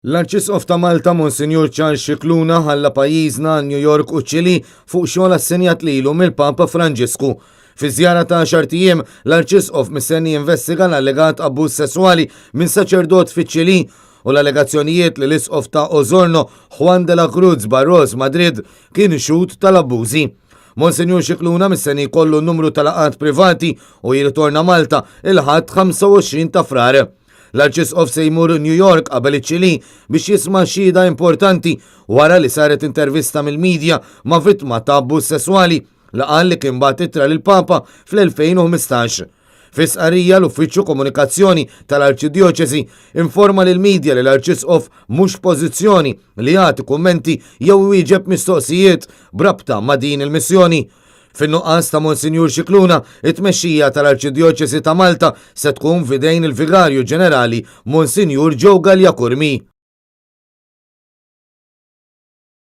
L-Arċisqof ta' Malta Monsinjur Charles Scicluna ħalla pajjiżna għal New York u ċ-Ċilì fuq xogħol assenjat lilu mill-Papa Franġisku. Fi żjara ta' għaxart ijiem, l-Arċisqof mistenni jinvestiga l-allegat abbuż sesswali minn saċerdot fiċ-Ċilì u l-allegazzjonijiet li l-Isqof ta' Osorno Juan de la Cruz Barros Madrid kien xhud tal-abbużi. Monsinjur Scicluna mistenni jkollu numru ta' laqgħat privati u jirritorna Malta il-Ħadd 25 ta' Frar. L-Arċisqof se jmur New York qabel iċ-Ċilì biex jisma' xhieda importanti wara li saret intervista mill-midja ma' vittma ta' abbuż sesswali li qal li kien bagħat ittra lill-Papa fl-2015. Fi stqarrija l-Uffiċċju Komunikazzjoni tal-Arċidjoċesi informa lill-midja li l-Arċisqof mhux f'pożizzjoni li jagħti kummenti jew iwieġeb mistoqsijiet b'rabta ma' din il-missjoni. Fin-nuqqas ta' Monsinjur Scicluna, it-tmexxija tal-Arċidjoċesi ta' Malta se tkun f'idejn il-Vigarju Ġenerali Monsinjur Joe Galea Curmi.